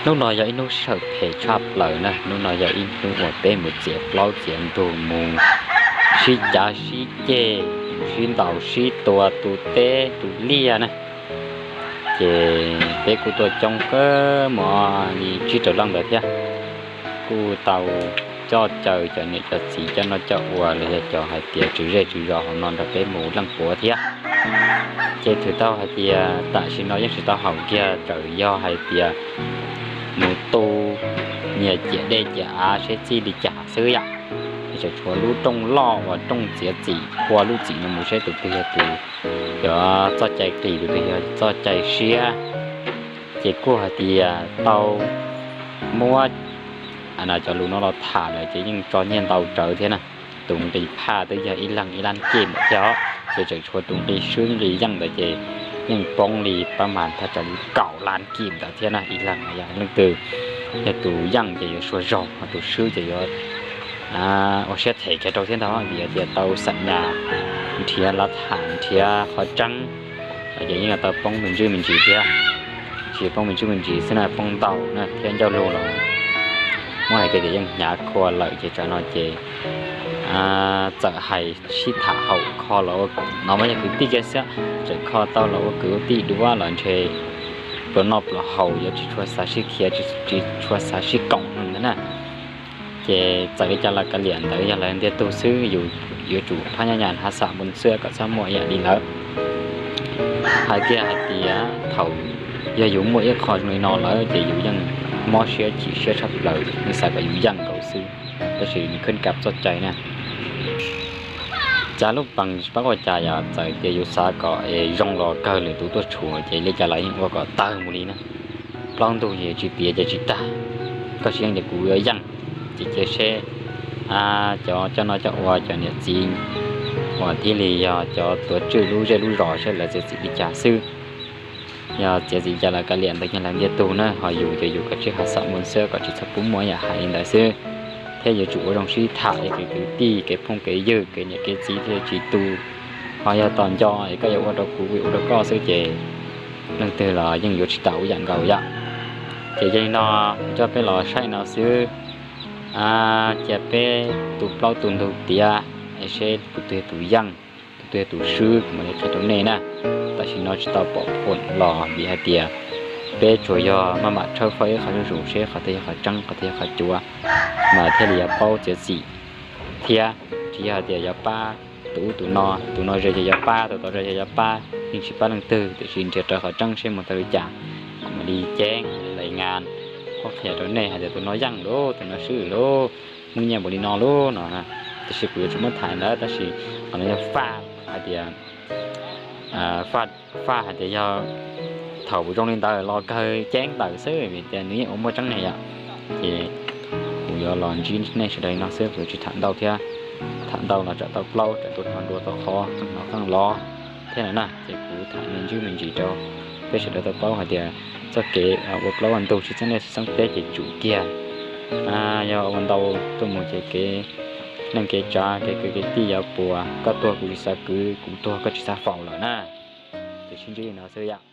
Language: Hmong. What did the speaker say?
Hnub no yog ib hnub sij hawm phem tshaj plaws na, hnub no yog ib hnub uas peb mus txiav plaub txiav ntug, mus sib cav sib ceg, mus sib ntaus sib tua tu teb tu liaj na. Ces peb kuj tuaj coob kawg, muaj li tsib rau leej ntawd thiab. Kuj tau coj caw cov niam cov txiv coj noj coj ua los yog cov hais tias tswv zej tswv zos hauv no nrog peb mus leej puav thiab. Ces thwm tau hais tias tam sim no yeej tsis tau haum kiag, tsuas yog hais tias mus tu nyias ciam dej ciam av seb txij li cas xwb yom. Ces tseem tshuav lub rooj loj uas rooj txiav txim, qhua lub txim no mus seb tus twg yog tus yuav txoj cai qis, tus twg yog txoj cai siab. Ces kuj hais tias tau muab cov lus no los tham lawm ces yeej tso nyiaj ntau tsawv thiab na. Tus nqi phaj twb yog ib leeg ib lab kij ntawd thiab os, ces tseem tshuav tus nqi swb nqi yeej ntawd ces yeej poob li pab mas thaj tsam li kaum lab kij ntawd thiab na. Ib leeg yog leej twg, yog tus yeej ces yuav suav zog, ho tus swb ces yuav ua siab them kiag rau thiab ntag, vim tias tau xam nyas nrhiav lav tham nrhiav qhov tseeb, ces yeej tau poob me ntsis me ntsis thiab. Tsis poob me ntsis me ntsis xwb na, poob ntau na thiab, ncauj lug los muab hais tias yeej hnyav khua lawm ces tsam no ces txawm hais sib tham haum kho los ua, no mas yog kwv tij kiag xwb, txawm kho tau los ua kwv ua tij duab los ntshe pluas noj pluas haus yuav tsis tshua xav sib khiav, tsis tshua xav sib koom ntawd na. Ces txawm li cas los kav liam ntawd yog lawv ntiag tug xwb, yus yuav tsum phab nyab nyas hav xam npoo xwb kom txhob muaj ib yam li lawv. Hais kiag hais tias thaum yog yus muaj ib qho zoo li no lawm ces yus yeej mob siab chim siab tshaj plaws, yeej xav kom yus yeej nkaus xwb, tab sis nws khwb kab txoj cai na. Cas lub pees tsis paub ua cas yom, txawm tias yus xav kom es zoo los kawg lwm tus tuaj tshuam ces li cas los yeej ua kom tawg mus li na. Plaub ntug ces tsis piav ces tsis tag, koj tsis yeej ces kuv yuav yeej. Ces cia seb cov coj noj coj ua, cov niam txiv uas thiaj li yog cov tuav tswj lub zej lub zos seb lawv txiav txim li cas xwb. Yog txiav txim cas los kav liam ntawd yog lawv ntiag tug na, ho yus ces yus kav tsij hav xam npoo xwb kom tsis txhob pub muaj ib yam hais li ntawd xwb. Thiab yuav tsum ua zoo sib tham, yog kev kwv tij kev phooj kev ywg kev niam kev txiv thiaj tsis tu. Ho yog tos nco es koj yuav ua rau kuv kuv yuav ua rau koj xwb ces leej twg los yeej yuav tsis tau ib yam nkaus yom. Ces yog li no, coj peb los saib no xwb. Cia peb tu plaub tu ntug tiav es seb tus twg yog tus yeej, tus twg yog tus swb kuv mam li qhia rau nej na. Tam sim no tsis tau pom phuam los vim hais tias peb tsuas yog maj mam tshawb fawb ib qho zuj zus seb qhov twg yog qhov tseeb qhov twg yog qhov cuav, mas thiaj li yuav paub txiav txim thiab. Tsis yog hais tias yuav pab tus ub tus no, tus no ze ces yuav pab, tus tod ze ces yuav pab, yeej tsis pab leej twg, tiam sis nrhiav rawv qhov tseeb seb mus tau li cas, kuv mam li ceeb lais ngas, qhuab qhia rau nej hais tias tus no yeej lauj, tus no swb lauj, muaj nyiaj npaum li no lauj no. Tiam sis kuv yuav tsis muab tham ntawd, tab sis qhov no yog faj hais tias, faj hais tias yog thaum zoo li ntawd los kawg ceeb ntawm xwb, vim tias nws yeej ua muaj tseeb ne yom. Ces kuv yuav los ntsib nej sawv daws li no xwb, kuv yuav tsis tham ntau thiab. Tham ntau los tsam tau plaub, tsam tus no dua tau qhov, tus no qeej los thiab no na. Ces kuv tham me ntsis me ntsis rau peb sawv daws tau paub hais tias txoj kev ua plaub ua ntug tsis txeeb liaj tsis txeeb teb ces tsum kiag. Yog ua ntau tuaj mus ces kev neej kev tsav kev kwv kev tij yuav puas, koj tuag kuv tsis xav kwv, kuv tuag koj tsis xav faus lawm na. Ces sib ntsib li no xwb yom.